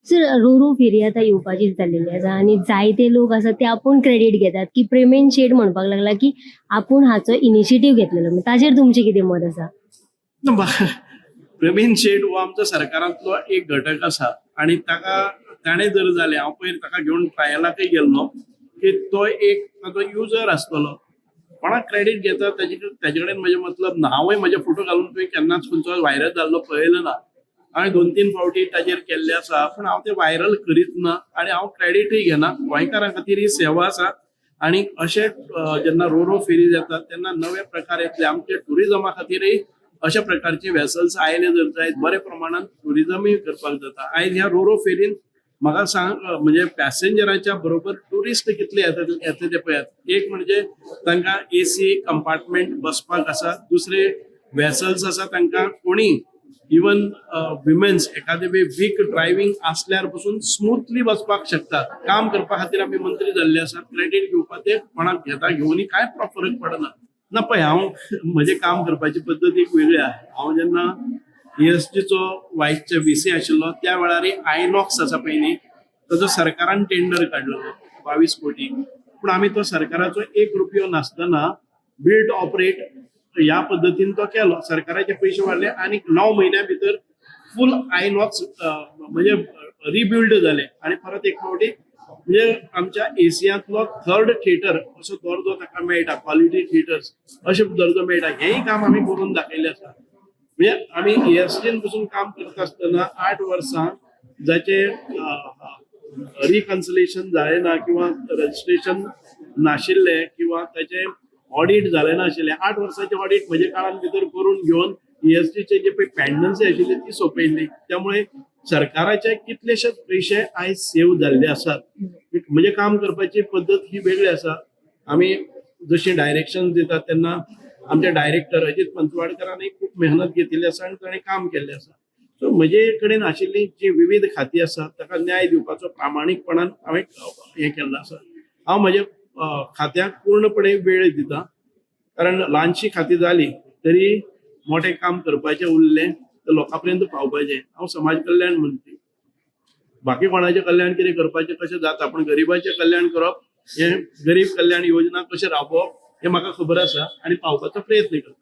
Sir, रोरो फेरी आतां येवपाचीच जाल्लेली आसा आनी जायते लोक आसा ते आपूण क्रेडीट घेतात की प्रेमेन शेट म्हणपाक लागला की आपूण हाचो इनिशिएटीव घेतलेलो. ताचेर तुमचें कितें मत आसा? ना, प्रवीण शेट हो आमच्या सरकारांतलो एक घटक आसा आनी ताका ताणें जर जालें, हांव पयर ताका घेवन ट्रायलाकय गेल्लो की तो एक ताचो युजर आसतलो. कोणाक क्रेडीट घेता ताजे कडेन म्हजें मतलब ना. हांवूय म्हजे फोटो घालून तुवें केन्नाच खंयचो व्हायरल जाल्लो पळयलो ना. हांवें 2-3 फावटी ताजेर केल्ले आसा, पूण हांव ते व्हायरल करीत ना आनी हांव क्रेडिटूय घेना. गोंयकारां खातीर ही सेवा आसा आनी अशे जेन्ना रोरो फेरी जाता तेन्ना नवे प्रकार येतले. आमचे टुरिजमा खातीरय अशा प्रकारचे वेसल्स आयले जर जायत, बऱ्या प्रमाणान टुरिजमूय करपाक जाता. आयज ह्या रोरो फेरीन म्हाका सांग, म्हणजे पॅसेंजराच्या बरोबर टुरिस्ट कितले येतात येतले ते पळयात. एक म्हणजे तांकां एसी कंपार्टमेंट बसपाक आसा, दुसरे वेसल्स आसा, तांकां कोणी इवन विमेन्स एखादे वेळ वीक ड्रायव्हिंग आसल्यार पसून स्मुथली वचपाक शकता. काम करपा खातीर आमी मंत्री जाल्ले आसात. क्रेडीट घेवपा ते कोणाक घेता घेवनी कांय फरक पडना. ना, पळय, हांव म्हजें काम करपाची पद्दत एक वेगळी आहा. हांव जेन्ना ईएसटीचो वायस व्हीसी आशिल्लो त्या वेळार आयनॉक्स आसा पळय न्ही, ताजो सरकारान टेंडर काडलेलो 22 कोटी, पूण आमी तो सरकाराचो 1 रुपयो नासतना बिल्ड ऑपरेट ह्या पद्दतीन तो केलो. सरकाराचे पयशे वाडले आनी 9 म्हयन्या भितर फूल आयनॉक्स म्हणजे रिबिल्ड जाले आनी परत एक फावटी म्हणजे आमच्या एशियांतलो थर्ड थिएटर असो दर्जो ताका मेळटा, क्वॉलिटी थिएटर्स अशें दर्जो मेळटा. हेंय काम आमी करून दाखयलें आसा. म्हणजे आमी ईएसटीन पसून काम करता आसतना 8 वर्सां जाचे रिकन्सिलेशन जालें ना किंवा रजिस्ट्रेशन नाशिल्लें किंवा ताचें ऑडिट जालें नाशिल्लें, 8 वर्साचें ऑडिट म्हज्या काळान भितर करून घेवन ईएसटीचे जे पळय पेंडन्सी आशिल्ली ती सोंपयल्ली. त्यामुळे सरकाराचे कितलेशेच पयशे आयज सेव जाल्ले आसात. म्हणजे काम करपाची पद्दत ही वेगळी आसा. आमी जशी डायरेक्शन दितात तेन्ना आमचे डायरेक्टर अजित पंचवाडकरांनी खूब मेहनत घेतिल्ली आसा आनी ताणें काम केल्लें आसा. सो म्हजे कडेन आशिल्ली जी विविध खातीं आसा ताका न्याय दिवपाचो प्रामाणीकपणान हांवें हें केल्लें आसा. हांव म्हज्या खात्याक पूर्णपणे वेळ दिता, कारण ल्हानशी खातीं जाली तरी मोठें काम करपाचें उरलें तर लोकां पर्यंत पावपाचें. हांव समाज कल्याण मंत्री, बाकी कोणाचें कल्याण कितें करपाचें कशें जाता, पूण गरिबाचें कल्याण करप हें गरीब कल्याण योजना कशें राबोवप हें म्हाका खबर आसा आनी पावपाचो प्रयत्न करता.